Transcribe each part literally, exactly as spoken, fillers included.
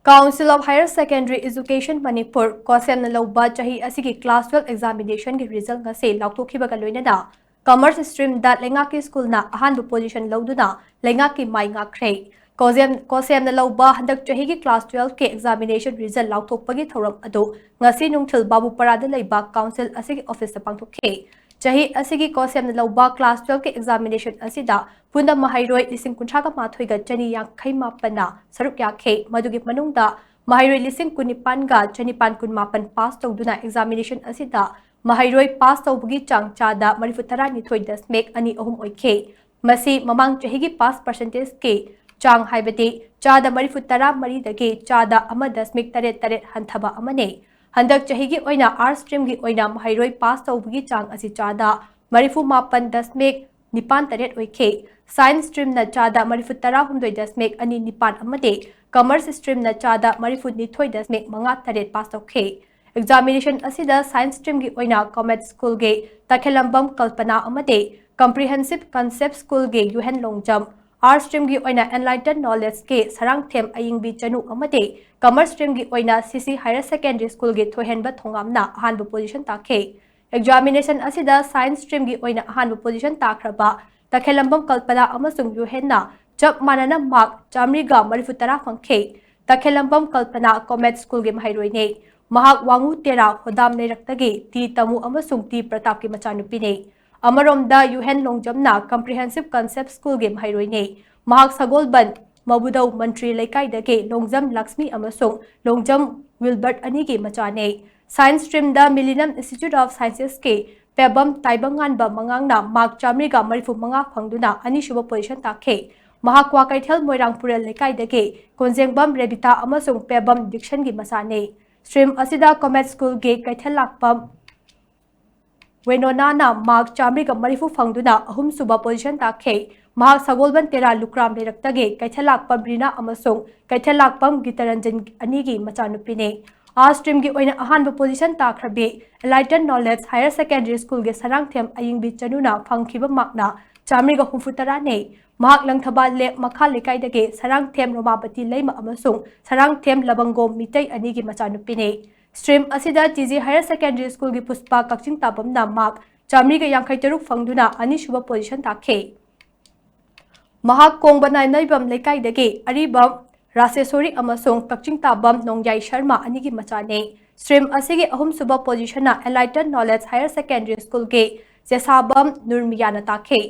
Council of Higher Secondary Education Manipur, COHSEM ꯅ ꯂꯧꯕ ꯆꯍꯤ ꯑꯁꯤꯒꯤ class twelve examination ꯒꯤ result ꯉꯁꯤ ꯂꯥꯎꯊꯣꯛꯈꯤꯕꯒ ꯂꯣꯏꯅꯅ commerce stream ꯗ ꯂꯩꯉꯥꯛꯀꯤ school ꯅ ꯑꯍꯥꯟꯕ position ꯂꯧꯗꯨꯅ ꯂꯩꯉꯥꯛꯀꯤ ꯃꯥꯏ ꯉꯥꯛꯈ꯭ꯔꯦ꯫ COHSEM, COHSEM ꯅ ꯂꯧꯕ ꯍꯟꯗꯛ ꯆꯍꯤꯒꯤ class twelve ꯀꯤ examination result ꯂꯥꯎꯊꯣꯛꯄꯒꯤ ꯊꯧꯔꯝ ꯑꯗꯨ ꯉꯁꯤ ꯅꯨꯡꯊꯤꯜ ꯕꯥꯕꯨꯄꯥꯔꯥꯗ ꯂꯩꯕ council ꯑꯁꯤꯒꯤ office ꯇ ꯄꯥꯡꯊꯣꯛꯈꯤ꯫ ꯆꯍꯤ ꯑꯁꯤꯒꯤ COHSEM ꯅ ꯂꯧꯕ class twelve ꯀꯤ examination ꯑꯁꯤꯗ ꯄꯨꯟꯅ ꯃꯍꯩꯔꯣꯏ ꯂꯤꯁꯤꯡ ꯀꯨꯟꯊ꯭ꯔꯥꯒ ꯃꯥꯊꯣꯏꯒ ꯆꯅꯤ ꯌꯥꯡꯈꯩ ꯃꯥꯄꯟꯅ ꯁꯔꯨꯛ ꯌꯥꯈꯤ꯫ ꯃꯗꯨꯒꯤ ꯃꯅꯨꯡꯗ ꯃꯍꯩꯔꯣꯏ ꯂꯤꯁꯤꯡ ꯀꯨꯟꯅꯤꯄꯥꯟꯒ ꯆꯅꯤꯄꯥꯟ ꯀꯨꯟꯃꯥꯄꯟ pass ꯇꯧꯗꯨꯅ examination ꯑꯁꯤꯗ ꯃꯍꯩꯔꯣꯏ pass ꯇꯧꯕꯒꯤ ꯆꯥꯡ ꯆꯥꯗ ꯃꯔꯤꯐꯨ ꯇꯔꯥꯅꯤꯊꯣꯏ ꯗꯁꯃꯤꯛ ꯑꯅꯤ ꯑꯍꯨꯝ ꯑꯣꯏꯈꯤ꯫ ꯃꯁꯤ ꯃꯃꯥꯡ ꯆꯍꯤꯒꯤ pass percentage ꯀꯤ ꯆꯥꯡ, ꯍꯥꯏꯕꯗꯤ ꯆꯥꯗ ꯃꯔꯤꯐꯨ ꯇꯔꯥ ꯃꯔꯤꯗꯒꯤ ꯆꯥꯗ ꯑꯃ ꯗꯁꯃꯤꯛ ꯇꯔꯦꯠ ꯇꯔꯦꯠ ꯍꯟꯊꯕ ꯑꯃꯅꯤ꯫ ꯍꯟꯗꯛ ꯆꯍꯤꯒꯤ ꯑꯣꯏꯅ arts stream ꯒꯤ ꯑꯣꯏꯅ ꯃꯍꯩꯔꯣꯏ pass ꯇꯧꯕꯒꯤ ꯆꯥꯡ ꯑꯁꯤ ꯆꯥꯗ ꯃꯔꯤꯐꯨ ꯃꯥꯄꯟ ꯗꯁꯃꯤꯛ ꯅꯤꯄꯥꯟ ꯇꯔꯦꯠ ꯑꯣꯏꯈꯤ꯫ Science stream ꯅ ꯆꯥꯗ ꯃꯔꯤꯐꯨ ꯇꯔꯥ ꯍꯨꯝꯗꯣꯏ ꯗꯁꯃꯤꯛ ꯑꯅꯤ ꯅꯤꯄꯥꯟ ꯑꯃꯗꯤ commerce stream ꯅ ꯆꯥꯗ ꯃꯔꯤꯐꯨ ꯅꯤꯊꯣꯏ ꯗꯁꯃꯤꯛ ꯃꯉꯥ ꯇꯔꯦꯠ pass ꯇꯧꯈꯤ꯫ Examination ꯑꯁꯤꯗ science stream ꯒꯤ ꯑꯣꯏꯅ COMET school ꯒꯤ ꯇꯈꯦꯂꯝꯕꯝ ꯀꯜꯄꯅꯥ ꯑꯃꯗꯤ comprehensive concept school ꯒꯤ ꯌꯨꯍꯦꯟ ꯂꯣꯡꯖꯝ, arts stream ꯒꯤ ꯑꯣꯏꯅ Enlightened Knowledge ꯀꯤ ꯁꯔꯥꯡꯊꯦꯝ ꯑꯌꯤꯡꯕꯤ ꯆꯅꯨ ꯑꯃꯗꯤ commerce stream ꯒꯤ ꯑꯣꯏꯅ CC Higher Secondary School ꯒꯤ ꯊꯣꯏꯍꯦꯟꯕ ꯊꯣꯉꯥꯝꯅ ꯑꯍꯥꯟꯕ position ꯇꯥꯈꯤ꯫ Examination ꯑꯁꯤꯗ science stream ꯒꯤ ꯑꯣꯏꯅ ꯑꯍꯥꯟꯕ position ꯇꯥꯈ꯭ꯔꯕ ꯇꯈꯦꯂꯝꯕꯝ ꯀꯜꯄꯅꯥ ꯑꯃꯁꯨꯡ ꯌꯨꯍꯦꯟꯅ ꯆꯞ ꯃꯥꯟꯅꯅ mark ꯆꯥꯃꯔꯤꯒ ꯃꯔꯤꯐꯨ ꯇꯔꯥ ꯐꯪꯈꯤ꯫ ꯇꯈꯦꯂꯝꯕꯝ ꯀꯜꯄꯅꯥ COMET school ꯒꯤ ꯃꯍꯩꯔꯣꯏꯅꯤ꯫ ꯃꯍꯥꯛ ꯋꯥꯉꯨ ꯇꯦꯔꯥ ꯍꯣꯗꯥꯝ ꯂꯩꯔꯛꯇꯒꯤ ꯇꯤ ꯇꯃꯨ ꯑꯃꯁꯨꯡ ꯇꯤ ꯄ꯭ꯔꯇꯥꯞꯀꯤ ꯃꯆꯥꯅꯨꯄꯤꯅꯤ꯫ ꯑꯃꯔꯣꯝꯗ ꯌꯨꯍꯦꯟ ꯂꯣꯡꯖꯝꯅ comprehensive concept school ꯒꯤ ꯃꯍꯩꯔꯣꯏꯅꯤ꯫ ꯃꯍꯥꯛ ꯁꯒꯣꯜꯕꯟ ꯃꯕꯨꯗꯧ ꯃꯟꯇ꯭ꯔꯤ ꯂꯩꯀꯥꯏꯗꯒꯤ ꯂꯣꯡꯖꯝ ꯂꯛꯁꯃꯤ ꯑꯃꯁꯨꯡ ꯂꯣꯡꯖꯝ ꯋꯤꯜꯕꯔꯠ ꯑꯅꯤꯒꯤ ꯃꯆꯥꯅꯤ꯫ Science stream the Millennium Institute of Sciences ꯀꯤ ꯄꯦꯕꯝ ꯇꯥꯏꯕꯪꯉꯥꯟꯕ ꯃꯉꯥꯡꯅ mark ꯆꯥꯃꯔꯤꯒ ꯃꯔꯤꯐꯨ ꯃꯉꯥ ꯐꯪꯗꯨꯅ ꯑꯅꯤꯁꯨꯕ position ꯇꯥꯈꯤ꯫ ꯃꯍꯥꯛ ꯀ꯭ꯋꯥꯀꯩꯊꯦꯜ ꯃꯣꯏꯔꯥꯡꯄꯨꯔꯦꯜ ꯂꯩꯀꯥꯏꯗꯒꯤ ꯀꯣꯟꯖꯦꯡꯕꯝ ꯔꯦꯕꯤꯇꯥ ꯑꯃꯁꯨꯡ ꯄꯦꯕꯝ ꯗꯤꯛꯁꯟꯒꯤ ꯃꯆꯥꯅꯤ꯫ Stream ꯑꯁꯤꯗ COMET school ꯒꯤ ꯀꯩꯊꯦꯜ ꯂꯥꯛꯄꯝ ꯋꯦꯅꯣꯅꯥꯅ mark ꯆꯥꯃꯔꯤꯒ ꯃꯔꯤꯐꯨ ꯐꯪꯗꯨꯅ ꯑꯍꯨꯝꯁꯨꯕ position ꯇꯥꯈꯤ꯫ ꯃꯍꯥꯛ ꯁꯒꯣꯜꯕꯟ ꯇꯦꯔꯥ ꯂꯨꯀ꯭ꯔꯥꯝ ꯂꯩꯔꯛꯇꯒꯤ ꯀꯩꯊꯦꯜ ꯂꯥꯛꯄꯝ ꯔꯤꯅꯥ ꯑꯃꯁꯨꯡ ꯀꯩꯊꯦꯜ ꯂꯥꯛꯄꯝ ꯒꯤꯇꯔꯟꯖꯟ ꯑꯅꯤꯒꯤ ꯃꯆꯥꯅꯨꯄꯤꯅꯤ꯫ Arts stream ꯒꯤ ꯑꯣꯏꯅ ꯑꯍꯥꯟꯕ position ꯇꯥꯈ꯭ꯔꯕꯤ Enlightened Knowledge Higher Secondary School ꯒꯤ ꯁꯔꯥꯡꯊꯦꯝ ꯑꯌꯤꯡꯕꯤ ꯆꯅꯨꯅ ꯐꯪꯈꯤꯕ mark ꯅ ꯆꯥꯃꯔꯤꯒ ꯍꯨꯝꯐꯨ ꯇꯔꯥꯅꯤ꯫ ꯃꯍꯥꯛ ꯂꯪꯊꯕꯥꯜ ꯂꯦꯛ ꯃꯈꯥ ꯂꯩꯀꯥꯏꯗꯒꯤ ꯁꯔꯥꯡꯊꯦꯝ ꯔꯣꯃꯥꯕꯇꯤ ꯂꯩꯃ ꯑꯃꯁꯨꯡ ꯁꯔꯥꯡꯊꯦꯝ ꯂꯕꯪꯒꯣꯝ ꯃꯤꯇꯩ ꯑꯅꯤꯒꯤ ꯃꯆꯥꯅꯨꯄꯤꯅꯤ꯫ ꯁ꯭ꯇ꯭ꯔꯤꯝ ꯑꯁꯤꯗ ꯇꯤ ꯖꯤ ꯍꯥꯌꯔ ꯁꯦꯀꯦꯟꯗꯔꯤ ꯁ꯭ꯀꯨꯜꯒꯤ ꯄꯨꯁꯄꯥ ꯀꯛꯆꯤꯡ ꯇꯥꯕꯝꯅ ꯃꯥꯔꯛ ꯆꯥꯃꯔꯤꯒ ꯌꯥꯡꯈꯩ ꯇꯔꯨꯛ ꯐꯪꯗꯨꯅ ꯑꯅꯤꯁꯨꯕ ꯄꯣꯖꯤꯁꯟ ꯇꯥꯈꯤ꯫ ꯃꯍꯥꯛ ꯀꯣꯡꯕ ꯅꯥꯏꯅꯩꯕꯝ ꯂꯩꯀꯥꯏꯗꯒꯤ ꯑꯔꯤꯕꯝ ꯔꯥꯁꯦꯁꯣꯔꯤ ꯑꯃꯁꯨꯡ ꯀꯛꯆꯤꯡ ꯇꯥꯕꯝ ꯅꯣꯡꯌꯥꯏ ꯁꯔꯃ ꯑꯅꯤꯒꯤ ꯃꯆꯥꯅꯤ꯫ ꯁ꯭ꯇ꯭ꯔꯤꯝ ꯑꯁꯤꯒꯤ ꯑꯍꯨꯝꯁꯨꯕ ꯄꯣꯖꯤꯁꯟꯅ ꯑꯦꯟꯂꯥꯏꯇꯟ ꯅꯣꯂꯦꯖ ꯍꯥꯌꯔ ꯁꯦꯀꯦꯟꯗꯔꯤ ꯁ꯭ꯀꯨꯜꯒꯤ ꯆꯦꯁꯥꯕꯝ ꯅꯨꯔꯃꯤꯌꯥꯅ ꯇꯥꯈꯤ꯫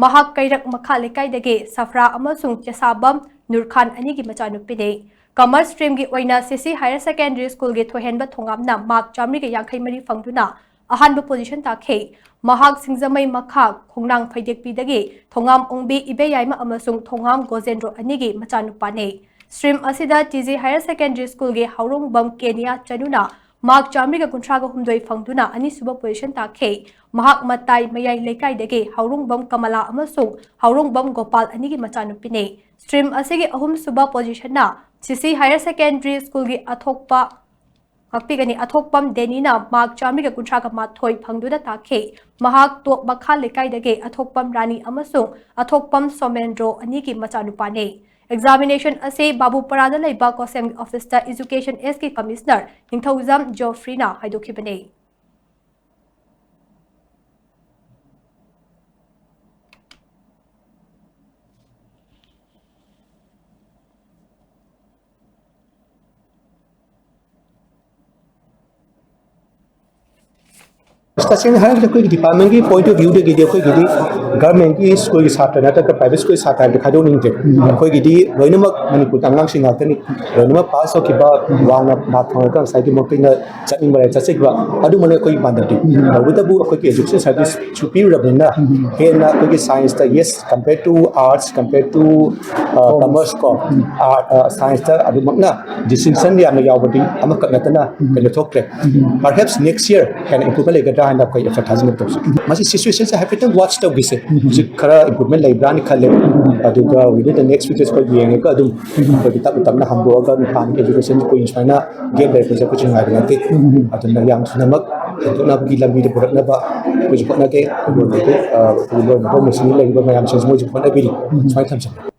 ꯃꯍꯥꯛ ꯀꯩꯔꯛ ꯃꯈꯥ ꯂꯩꯀꯥꯏꯗꯒꯤ ꯁꯐ꯭ꯔꯥ ꯑꯃꯁꯨꯡ ꯆꯦꯁꯥꯕꯝ ꯅꯨꯔꯈꯥꯟ ꯑꯅꯤꯒꯤ ꯃꯆꯥꯅꯨꯄꯤꯅꯤ꯫ ꯀꯃꯔꯁ ꯁ꯭ꯇ꯭ꯔꯤꯝꯒꯤ ꯑꯣꯏꯅ ꯁꯤ ꯁꯤ ꯍꯥꯌꯔ ꯁꯦꯀꯦꯟꯗꯔꯤ ꯁ꯭ꯀꯨꯜꯒꯤ ꯊꯣꯏꯍꯦꯟꯕ ꯊꯣꯉꯥꯝꯅ ꯃꯥꯔꯛ ꯆꯥꯃꯔꯤꯒ ꯌꯥꯡꯈꯩ ꯃꯔꯤ ꯐꯪꯗꯨꯅ ꯑꯍꯥꯟꯕ ꯄꯣꯖꯤꯁꯟ ꯇꯥꯈꯤ꯫ ꯃꯍꯥꯛ ꯁꯤꯡꯖꯃꯩ ꯃꯈꯥ ꯈꯣꯡꯅꯥꯡ ꯐꯩꯗꯦꯛꯄꯤꯗꯒꯤ ꯊꯣꯉꯥꯝ ꯑꯣꯡꯕꯤ ꯏꯕꯦꯌꯥꯏꯃ ꯑꯃꯁꯨꯡ ꯊꯣꯉꯥꯝ ꯒꯣꯖꯦꯟꯗ꯭ꯔꯣ ꯑꯅꯤꯒꯤ ꯃꯆꯥꯅꯨꯄꯥꯅꯤ꯫ ꯁ꯭ꯇ꯭ꯔꯤꯝ ꯑꯁꯤꯗ ꯇꯤ ꯖꯤ ꯍꯥꯌꯔ ꯁꯦꯀꯦꯟꯗꯔꯤ ꯁ꯭ꯀꯨꯜꯒꯤ ꯍꯥꯎꯔꯣꯡꯕꯝ ꯀꯦꯅꯤꯌꯥ ꯆꯅꯨꯅ ꯃꯥꯔꯛ ꯆꯥꯃꯔꯤꯒ ꯀꯨꯟꯊ꯭ꯔꯥꯒ ꯍꯨꯝꯗꯣꯏ ꯐꯪꯗꯨꯅ ꯑꯅꯤꯁꯨꯕ ꯄꯣꯖꯤꯁꯟ ꯇꯥꯈꯤ꯫ ꯃꯍꯥꯛ ꯃꯇꯥꯏ ꯃꯌꯥꯏ ꯂꯩꯀꯥꯏꯗꯒꯤ ꯍꯥꯎꯔꯣꯡꯕꯝ ꯀꯃꯂꯥ ꯑꯃꯁꯨꯡ ꯍꯥꯎꯔꯣꯡꯕꯝ ꯒꯣꯄꯥꯜ ꯑꯅꯤꯒꯤ ꯃꯆꯥꯅꯨꯄꯤꯅꯤ꯫ ꯁ꯭ꯇ꯭ꯔꯤꯝ ꯑꯁꯤꯒꯤ ꯑꯍꯨꯝꯁꯨꯕ ꯄꯣꯖꯤꯁꯟꯅ ꯁꯤ ꯁꯤ ꯍꯥꯌꯔ ꯁꯦꯀꯦꯟꯗꯔꯤ ꯁ꯭ꯀꯨꯜꯒꯤ ꯑꯊꯣꯛꯄ ꯉꯥꯛꯄꯤꯒꯅꯤ꯫ ꯑꯊꯣꯛꯄꯝ ꯗꯦꯅꯤꯅ ꯃꯥꯔꯛ ꯆꯥꯃꯔꯤꯒ ꯀꯨꯟꯊ꯭ꯔꯥꯒ ꯃꯥꯊꯣꯏ ꯐꯪꯗꯨꯅ ꯇꯥꯈꯤ꯫ ꯃꯍꯥꯛ ꯇꯣꯞ ꯃꯈꯥ ꯂꯩꯀꯥꯏꯗꯒꯤ ꯑꯊꯣꯛꯄꯝ ꯔꯥꯅꯤ ꯑꯃꯁꯨꯡ ꯑꯊꯣꯛꯄꯝ ꯁꯣꯃꯦꯟꯗ꯭ꯔꯣ ꯑꯅꯤꯒꯤ ꯃꯆꯥꯅꯨꯄꯥꯅꯤ꯫ ꯑꯦꯛꯖꯥꯃꯤꯅꯦꯁꯟ ꯑꯁꯤ ꯕꯥꯕꯨꯄꯔꯥꯗ ꯂꯩꯕ ꯀꯣꯁꯦꯝꯒꯤ ꯑꯣꯐꯤꯁꯇ ꯏꯖꯨꯀꯦꯁꯟ ꯑꯦꯁꯀꯤ ꯀꯃꯤꯁꯅꯔ ꯅꯤꯡꯊꯧꯖꯝ ꯖꯣꯐ꯭ꯔꯤꯅ ꯍꯥꯏꯗꯣꯛꯈꯤꯕꯅꯤ꯫ ꯇꯁꯦꯡꯅ ꯍꯥꯏꯔꯕꯗ ꯑꯩꯈꯣꯏꯒꯤ ꯗꯤꯄꯥꯔꯠꯃꯦꯟꯒꯤ ꯄꯣꯏꯟꯠ ꯑꯣꯐ ꯚ꯭ꯌꯨꯗꯒꯤꯗꯤ ꯑꯩꯈꯣꯏꯒꯤꯗꯤ ꯒꯚꯔꯟꯃꯦꯟꯠꯀꯤ ꯁ꯭ꯀꯨꯜꯒꯤ ꯁꯥꯇ꯭ꯔ ꯅꯠꯇ꯭ꯔꯒ ꯄ꯭ꯔꯥꯏꯚꯦꯠ ꯁ꯭ꯀꯨꯜꯒꯤ ꯁꯥꯇ꯭ꯔ ꯍꯥꯏꯕꯗꯤ ꯈꯥꯏꯗꯣꯛꯅꯤꯡꯗꯦ꯫ ꯑꯩꯈꯣꯏꯒꯤꯗꯤ ꯂꯣꯏꯅꯃꯛ ꯃꯅꯤꯄꯨꯔꯒꯤ ꯑꯉꯥꯡꯁꯤꯡ ꯉꯥꯛꯇꯅꯤ꯫ ꯂꯣꯏꯅꯃꯛ ꯄꯥꯁ ꯇꯧꯈꯤꯕ, ꯋꯥꯡꯅ ꯃꯥꯔꯛ ꯐꯪꯉꯒ ꯉꯁꯥꯏꯒꯤ ꯃꯈꯣꯏꯅ ꯆꯠꯅꯤꯡꯕ ꯂꯥꯏꯔꯤꯛ ꯆꯠꯆꯈꯤꯕ ꯑꯗꯨꯃꯛꯅ ꯑꯩꯈꯣꯏꯒꯤ ꯄꯥꯟꯗꯝꯗꯤ꯫ ꯇꯧꯕꯇꯕꯨ ꯑꯩꯈꯣꯏꯒꯤ ꯑꯦꯖꯨꯀꯦꯁꯟ ꯁꯥꯔꯚꯤꯁꯁꯨ ꯄꯤꯔꯨꯔꯕꯅꯤꯅ ꯍꯦꯟꯅ ꯑꯩꯈꯣꯏꯒꯤ ꯁꯥꯏꯟꯁꯇ, yes, compared to arts, compared to commerce ꯀꯣ, ꯁꯥꯏꯟꯁꯇ ꯑꯗꯨꯃꯛꯅ ꯗꯤꯁꯇꯤꯡꯁꯟ ꯌꯥꯝꯅ ꯌꯥꯎꯕꯗꯤ ꯑꯃꯈꯛ ꯅꯠꯇꯅ ꯀꯩꯅꯣ ꯊꯣꯛꯇ꯭ꯔꯦ꯫ Perhaps next year ꯍꯦꯟꯅ ꯏꯝꯄ꯭ꯔꯨꯚꯃꯦꯟ ꯂꯩꯒꯗ꯭ꯔꯥ ꯍꯥꯏꯅ ꯑꯩꯈꯣꯏ ꯑꯦꯛꯁꯔꯁꯥꯏꯖ ꯑꯃ ꯇꯧꯖꯩ꯫ ꯃꯁꯤ ꯁꯤꯆꯨꯋꯦꯁꯟꯁꯦ ꯍꯥꯏꯐꯦꯠꯇꯪ ꯋꯥꯠꯆ ꯇꯧꯈꯤꯁꯦ꯫ ꯍꯧꯖꯤꯛ ꯈꯔ ꯏꯝꯄ꯭ꯔꯨꯚꯃꯦꯟ ꯂꯩꯕ꯭ꯔꯥꯅ ꯈꯜꯂꯦ꯫ ꯑꯗꯨꯒ within the next few days ꯑꯩꯈꯣꯏ ꯌꯦꯡꯉꯒ ꯑꯗꯨꯝ ꯑꯩꯈꯣꯏꯒꯤ ꯇꯞꯅ ꯇꯞꯅ ꯍꯥꯡꯗꯣꯛꯑꯒ ꯍꯥꯟꯅꯒꯤ ꯑꯦꯖꯨꯀꯦꯁꯟ ꯑꯩꯈꯣꯏ ꯁꯨꯃꯥꯏꯅ ꯒꯦꯞ ꯂꯩꯔꯛꯄꯁꯦ ꯑꯩꯈꯣꯏꯁꯨ ꯅꯨꯡꯉꯥꯏꯕ ꯅꯠꯇꯦ꯫ ꯑꯗꯨꯅ ꯌꯥꯝ ꯊꯨꯅꯃꯛ ꯍꯦꯟꯗꯣꯛꯅꯕꯒꯤ ꯂꯝꯕꯤꯗ ꯄꯨꯔꯛꯅꯕ ꯑꯩꯈꯣꯏꯁꯨ ꯍꯣꯠꯅꯒꯦ꯫ ꯑꯩꯈꯣꯏꯒꯤ ꯑꯣꯏꯅꯗꯤ, ꯑ, ꯑꯩꯈꯣꯏꯒꯤ ꯂꯣꯏꯅꯕ ꯃꯨꯁꯂꯤꯝ ꯂꯩꯔꯤꯕ ꯃꯌꯥꯝꯁꯤꯡꯁꯨ ꯃꯣꯏꯁꯨ ꯍꯣꯠꯅꯕꯤꯔꯤ꯫ ꯁꯨꯃꯥꯏꯅ ꯊꯝꯖꯒꯦ꯫